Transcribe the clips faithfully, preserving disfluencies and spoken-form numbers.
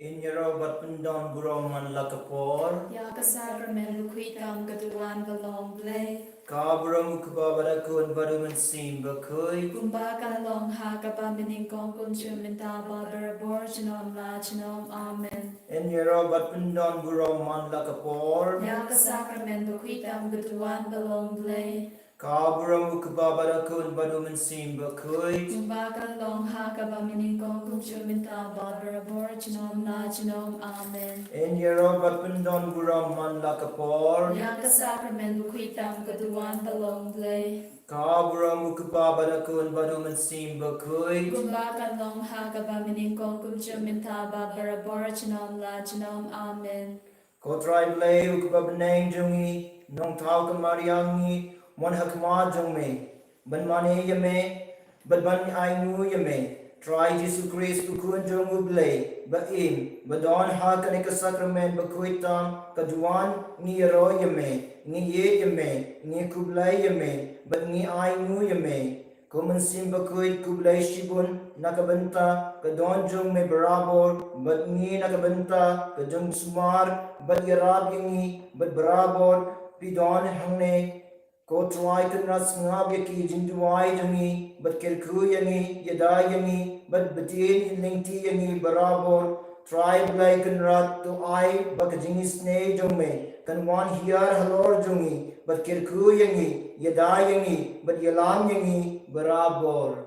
Ngin ïaroh bad pyndon burom man la ka por. Ïa ka sakramen bakhuid tam ka duwan ba long Blei. Ka burom u Kpa bad u Khun bad u Mynsiem Bakhuid. Kumba ka la long ha kaba mynnyngkong, kumjuh mynta bad barabor junom la junom. Amen. Ngin ïaroh bad pyndon burom man la ka por. Ïa ka sakramen bakhuid tam ka duwan ba long Blei. Ka burom u Kpa bad u Khun bad u Mynsiem Bakhuid. Kumba ka la long ha kaba mynnyngkong, kumjuh mynta bad barabor junom la junom. Amen. Ngin ïaroh bad pyndon burom man la ka por. Ïa ka sakramen bakhuid tam ka duwan ba long Blei. Ka burom u Kpa bad u Khun bad u Mynsiem Bakhuid. Kumba ka la long ha kaba mynnyngkong, kumjuh mynta bad barabor junom la junom. Amen. Ko Trai Blei u Kpa bneng jong ngi, Nongthaw ka Maria ngi mon ha khmat jong me, ban mane ïa me bad ban ainguh ïa me. Trai Jisu Khrist u Khun jong u Blei ba im, ba don ha kane ka sakramen bakhuid tam ka duwan, ngi ïaroh ïa me, ngi ïeit ïa me, ngi khublei ïa me bad ngi ainguh ïa me. Ko Mynsiem Bakhuid, khublei shibun na ka bynta ka don jong me barabor, bad ngi na ka bynta ka jingsumar bad ïarap ïa ngi bad barabor phi don hangne. Ko Trai Kynrad, sngap ïa ki jingduwai jong ngi bad kyrkhu ïa ngi, ïada ïa ngi bad btin lynti ïa ngi barabor. Trai Blei Kynrad, to ai ba ka jingisynei jong me kan wan hiar halor jong ngi bad kyrkhu ïa ngi, ïada ïa ngi bad ïalam ïa ngi barabor.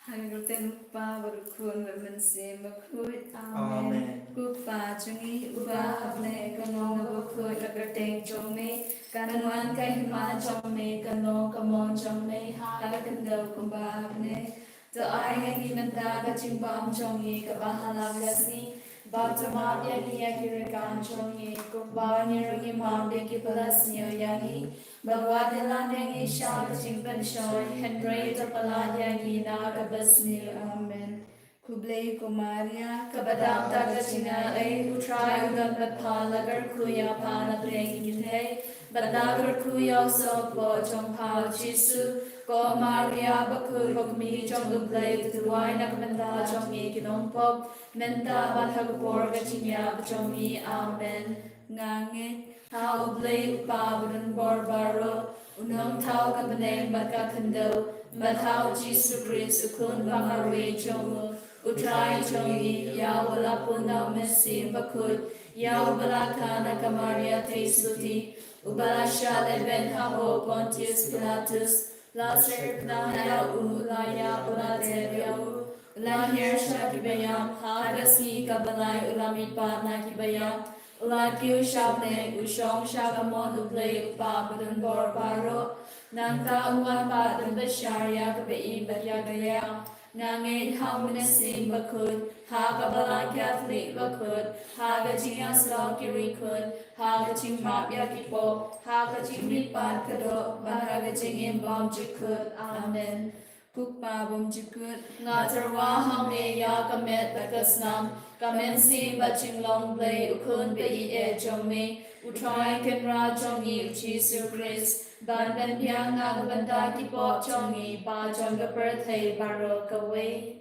Ha ka kyrteng u Kpa bad u Khun bad u Mynsiem Bakhuid. Amen. Amen. Ko Kpa jong ngi uba ha bneng, kan long kaba khuid ka kyrteng jong me, kan wan ka hima jong me, kan long ka mon jong me ha ka khyndew kumba ha bneng. To ai ha ngi mynta ka jingbam jong ngi kaba ha la ka sngi. Bad to map ïa ngi ïa ki ryngkat jong ngi, kumba ngi ruh ngi map ïa kiba la sniew ïa ngi. Bad wat ïalam ïa ngi sha ka jingpynshoi, hynrei to pyllait ïa ngi na ka basniew. Amen. Khublei ko Maria, kaba dap da ka jingai, u Trai u don bad pha, la kyrkhu ïa pha na pdeng ki kynthei, bad la kyrkhu ïa u sohpop jong pha u Jisu. Ko Maria bakhuid, ko kmie jong u Blei, to duwai na ka bynta jong ngi ki nongpop, mynta bad ha ka por ka jingïap jong ngi. Amen. Nga ngeit ha u Blei u Kpa badonbor baroh, u Nongthaw ka bneng bad ka khyndew, bad ha u Jisu Khrist u Khun bamarwei jong u, u Trai jong ngi, ïa uba la pun da u Mynsiem Bakhuid, ïa uba la kha na ka Maria Theisotti, uba la shah lehbeiñ ha u Pontius Pilatus, la syrkhlang ïa u, la ïap, la tep ïa u, la hiar sha kiba ïap, ha ka sngi kaba lai u la mihpat na kiba ïap, u la kiew sha bneng, u shong sha ka mon u Blei u Kpa badonbor baroh. Nangta un wan pat ban bishar ïa kaba im bad ïa kaba ïap. Nga ngeit ha u Mynsiem Bakhuid, ha ka Balang Katholik bakhuid, ha ka jingïasyllok ki riewkhuid, ha ka jingmap ïa ki pop, ha ka jingmihpat ka doh, bad ha ka jingim bymjukut. Amen. Ko Kpa bymjukut, nga tyrwa ha me ïa ka met bad ka snam, ka mynsiem bad jinglong Blei, u Khun ba ïeit jong me, u Trai Kynrad jong ngi u Jisu Khrist, ban pynbiang na ka bynta ki pop jong ngi bad jong ka pyrthei baroh kawei.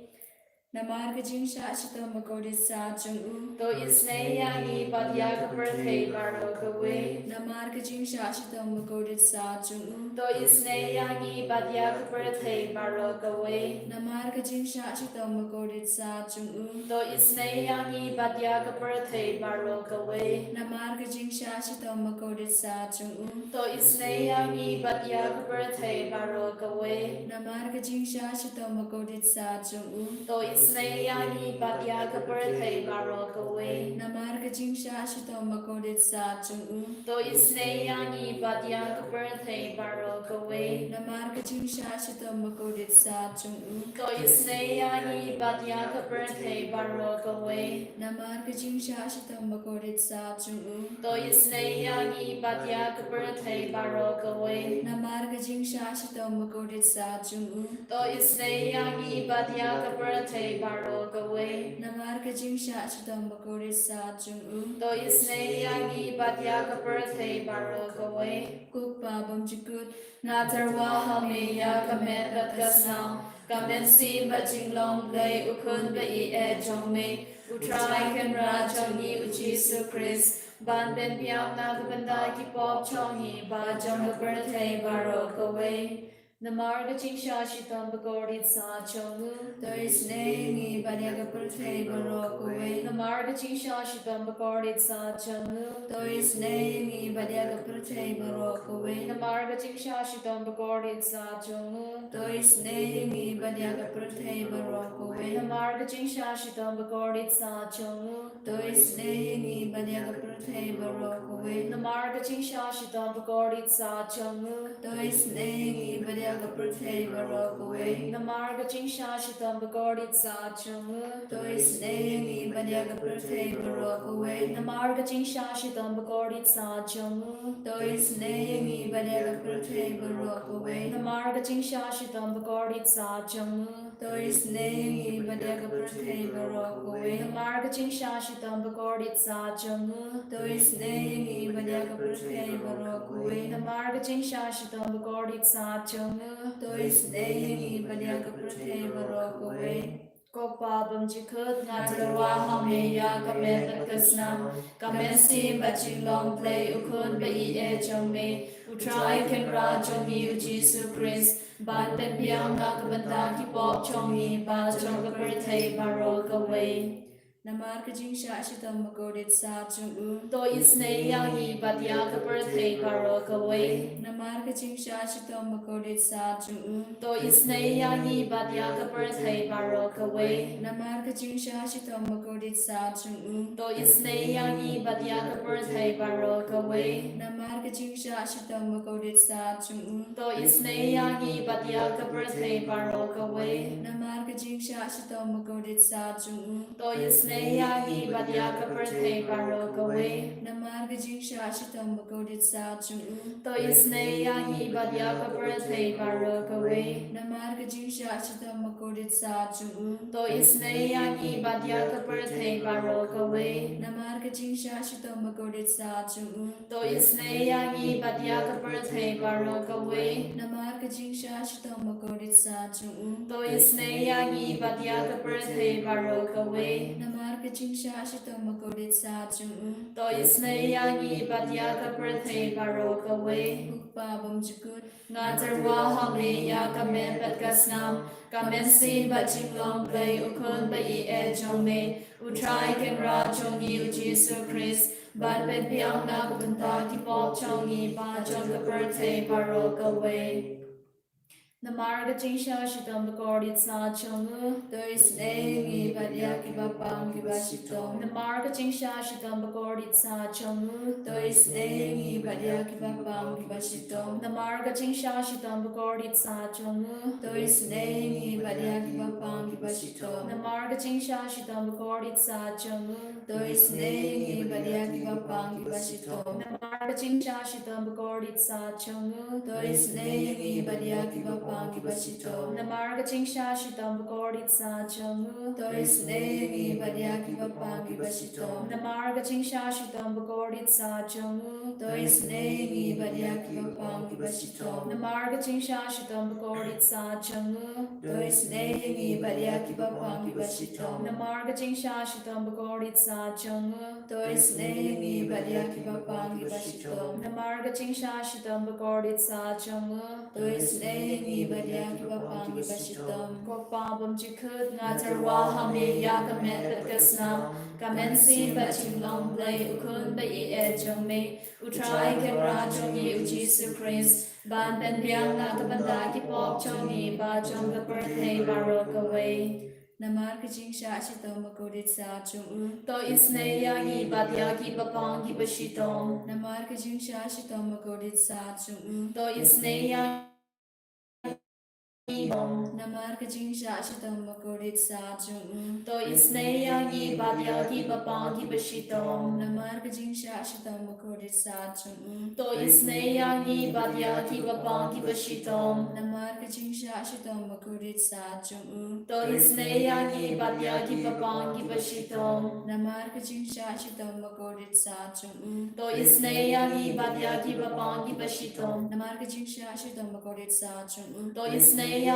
Namar ka jingshah shitom bakordit sat jong u, to isynei ïa ngi bad ïa ka pyrthei baroh kawei. Namar ka jingshah shitom bakordit sat jong u, to isynei ïa ngi bad ïa ka pyrthei baroh kawei. Namar ka jingshah shitom bakordit sat jong u, to isynei ïa ngi bad ïa ka pyrthei baroh kawei. Namar ka jingshah shitom bakordit sat jong u, to isynei ïa ngi bad ïa ka pyrthei baroh kawei. Namar ka jingshah shitom bakordit sat jong u, to isynei ïa ngi bad ïa ka pyrthei baroh kawei. Namar ka jingshah shitom bakordit sat jong u, to isynei ïa ngi bad ïa ka pyrthei baroh kawei. Namar ka jingshah shitom bakordit sat jong u, to isynei ïa ngi bad ïa ka pyrthei baroh kawei. Namar ka jingshah shitom bakordit sat jong u, to isynei ïa ngi bad ïa ka pyrthei baroh kawei. Namar ka jingshah shitom bakordit sat jong u, to isynei ïa ngi bad ïa ka pyrthei baroh kawei. Namar ka jingshah shitom bakordit sat jong u, to isynei ïa ngi bad ïa ka pyrthei baroh kawei. Ko Kpa bymjukut, nga tyrwa ha me ïa ka met bad ka snam, Ka mynsiem bad jinglong Blei, u Khun ba ïeit jong me, u Trai Kynrad jong ngi u Jisu Khrist, ban pynbiang na ka bynta ki pop jong ngi bad jong ka pyrthei baroh kawei. Namar ka jingshah shitom bakordit sah jong u, to isynei ïa ngi bad ïa ka pyrthei baroh kawei. Namar ka jingshah shitom bakordit sah jong u, to isynei ïa ngi bad ïa ka pyrthei baroh kawei. Namar ka jingshah shitom bakordit sah jong u, to isynei ïa ngi bad ïa ka pyrthei baroh kawei. Namar ka jingshah shitom bakordit sah jong u, to isynei ïa ngi bad ïa ka pyrthei baroh kawei. Namar ka jingshah shitom bakordit sah jong u, to isynei ïa ngi bad ïa ka pyrthei baroh kawei. Namar ka jingshah shitom bakordit sah jong u, to isynei ïa ngi bad ïa ka pyrthei baroh kawei. Namar ka jingshah shitom bakordit sah jong u, to isynei ïa ngi bad ïa ka pyrthei baroh kawei. Namar ka jingshah shitom bakordit sah jong u, to isynei ïa ngi bad ïa ka pyrthei baroh kawei. Namar ka jingshah shitom bakordit sah jong u, to isynei ïa ngi bad ïa ka pyrthei baroh kawei. Namar ka jingshah shitom bakordit sah jong u, to isynei ïa ngi bad ïa ka pyrthei baroh kawei. Ko Pa bymjukut, nga tyrwa ha me ïa ka met bad ka snam, ka mynsiem bad jinglong Blei, u Khun ba ïeit jong me, u Trai Kynrad jong ngi u Jisu Khrist, ban pynbiang na ka bynta ki pop jong ngi bad jong ka pyrthei baroh kawei. Namar ka jingshah shitom bakordit sah jong u, to isynei ïa ngi bad ïa ka pyrthei baroh kawei. Namar ka jingshah shitom bakordit sah jong u, to isynei ïa ngi bad ïa ka pyrthei baroh kawei. Namar ka jingshah shitom bakordit sah jong u, to isynei ïa ngi bad ïa ka pyrthei baroh kawei. Namar ka jingshah shitom bakordit sah jong u, to isynei ïa ngi bad ïa ka pyrthei baroh kawei. Namar ka jingshah shitom bakordit sah jong u, to isynei ïa ngi bad ïa ka pyrthei baroh kawei. Namar ka jingshah shitom bakordit sah jong u, to isynei ïa ngi bad ïa ka pyrthei baroh kawei. Namar ka jingshah shitom bakordit sah jong u, to isynei ïa ngi bad ïa ka pyrthei baroh kawei. Namar ka jingshah shitom bakordit sah jong u, to isynei ïa ngi bad ïa ka pyrthei baroh kawei. Namar ka jingshah shitom bakordit sah jong u, to isynei ïa ngi bad ïa ka pyrthei baroh kawei. Namar ka jingshah shitom bakordit sah jong u, to isynei ïa ngi bad ïa ka pyrthei baroh kawei. Ko Pa bymjukut, nga tyrwa ha me ïa ka met bad ka snam, ka mynsiem bad jinglong Blei, u Khun ba ïeit jong me, u Trai Kynrad jong ngi u Jisu Khrist, ban pynbiang na ka bynta ki pop jong ngi bad jong ka pyrthei baroh kawei. Namar ka jingshah shitom bakordit sah jong u, to isynei ïa ngi bad ïa kiba pang kiba shitom. Namar ka jingshah shitom bakordit sah jong u, to isynei ïa ngi bad ïa kiba pang kiba shitom. Namar ka jingshah shitom bakordit sah jong u, to isynei ïa ngi bad ïa kiba pang kiba shitom. Namar ka jingshah shitom bakordit sah jong u, to isynei ïa ngi bad ïa kiba pang kiba shitom. Namar ka jingshah shitom bakordit sah jong u, to isynei ïa ngi bad ïa kiba pang kiba shitom. Namar ka jingshah shitom bakordit sah jong u, to isynei ïa ngi bad ïa kiba pang kiba shitom. Namar ka jingshah shitom bakordit sah jong u, to isynei ïa ngi bad ïa kiba pang kiba shitom. Namar ka jingshah shitom bakordit sah jong u, to isynei ïa ngi bad ïa kiba pang kiba shitom. Namar ka jingshah shitom bakordit sah jong u, to isynei ïa ngi bad ïa kiba pang kiba shitom. Namar ka jingshah shitom bakordit sah jong u, to isynei ïa ngi bad ïa kiba pang kiba shitom. Ko Pa bymjukut, nga tyrwa ha me ïa ka met bad ka snam, ka mynsiem bad jinglong Blei, u Khun ba ïeit jong me, u Trai Kynrad jong ngi u Jisu Khrist, ban pynbiang na ka bynta ki pop jong ngi bad jong ka pyrthei baroh kawei. Namar ka jingshah shitom bakordit sah jong u, to isynei ïa ngi bad ïa kiba pang kiba shitom. Namar ka jingshah shitom bakordit sah jong u, to isynei ïa ngi. Namar ka jingshah shitom bakordit sah jong u, to isynei ïa ngi bad ïa kiba pang kiba shitom. Namar ka jingshah shitom bakordit sah jong u, to isynei ïa ngi bad ïa kiba pang kiba shitom. Namar ka jingshah shitom bakordit sah jong u, to isynei ïa ngi bad ïa kiba pang kiba shitom. Namar ka jingshah shitom bakordit sah jong u, to isynei ïa ngi bad ïa kiba pang kiba shitom. Namar ka jingshah shitom bakordit sah jong u, to isynei ïa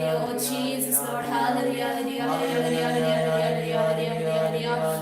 hallelujah. Oh Jesus, Lord, hallelujah, hallelujah, hallelujah.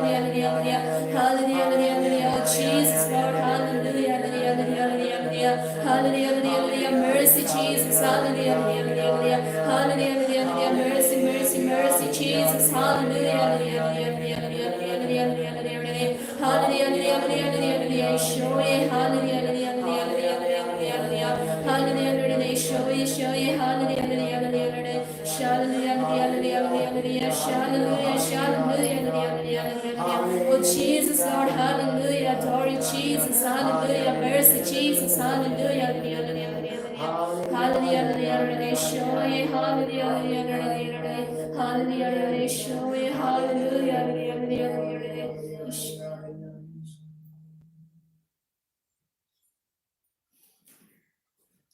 Hallelujah, hallelujah, hallelujah. Oh, Jesus, Lord, hallelujah, hallelujah, hallelujah, hallelujah. Hallelujah, hallelujah, hallelujah. Mercy, Jesus, hallelujah, hallelujah, hallelujah, hallelujah. Hallelujah, hallelujah, hallelujah. Mercy, mercy, mercy, Jesus, hallelujah, hallelujah, hallelujah. Hallelujah, hallelujah, hallelujah, hallelujah. Hallelujah, hallelujah, hallelujah, hallelujah. Show ye, hallelujah, hallelujah, hallelujah, hallelujah, hallelujah. Hallelujah, hallelujah, show ye, show ye, hallelujah, hallelujah, hallelujah, hallelujah. Hallelujah, hallelujah, hallelujah, hallelujah. Hallelujah, hallelujah, hallelujah, hallelujah, hallelujah. Oh, Jesus, Lord, hallelujah. Adore you, Jesus, hallelujah. Mercy, Jesus, hallelujah, hallelujah, hallelujah, hallelujah. Hallelujah, hallelujah, hallelujah. Show ye, hallelujah, hallelujah, hallelujah, hallelujah. Hallelujah, hallelujah, show ye, hallelujah, hallelujah, hallelujah, hallelujah.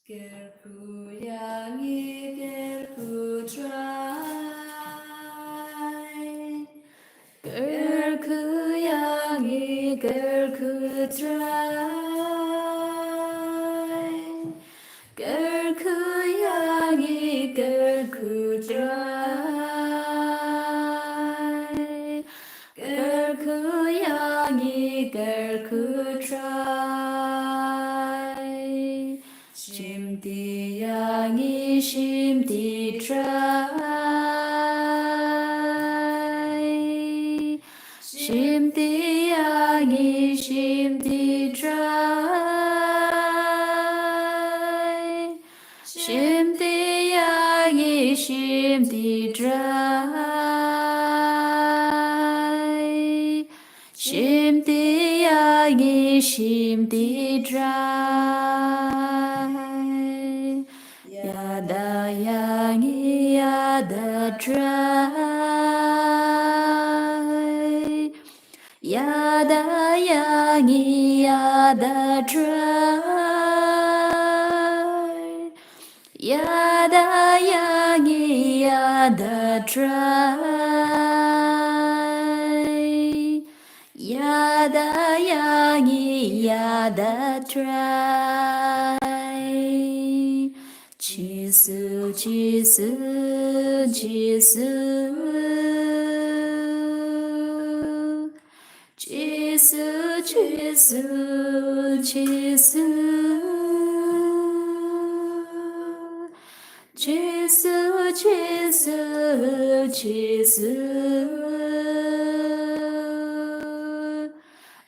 Kyrkhu ïa ngi, kyrkhu Trai. Kyrkhu ïa ngi, kyrkhu Trai. Kyrkhu ïa ngi, kyrkhu Trai. Kyrkhu ïa ngi, kyrkhu Trai. Shimti ïa ngi, shimti Trai. Shimti ïa ngi, shimti Trai. Shimti ïa ngi, shimti Trai. Shimti ïa ngi, shimti Trai. Ïada ïa ngi, ïada Trai. Ïada ïa ngi, ïada Trai. Ïada ïa ngi, ïada Trai. Ïada ïa ngi, ïada Trai. Jisu, Jisu, Jisu. Jisu, Jisu, Jisu. Jisu, Jisu, Jisu.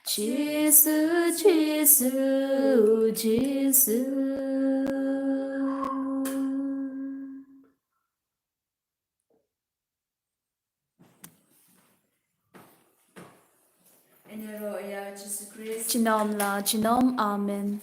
Jisu, Jisu, Jisu. Junom la junom. Amen.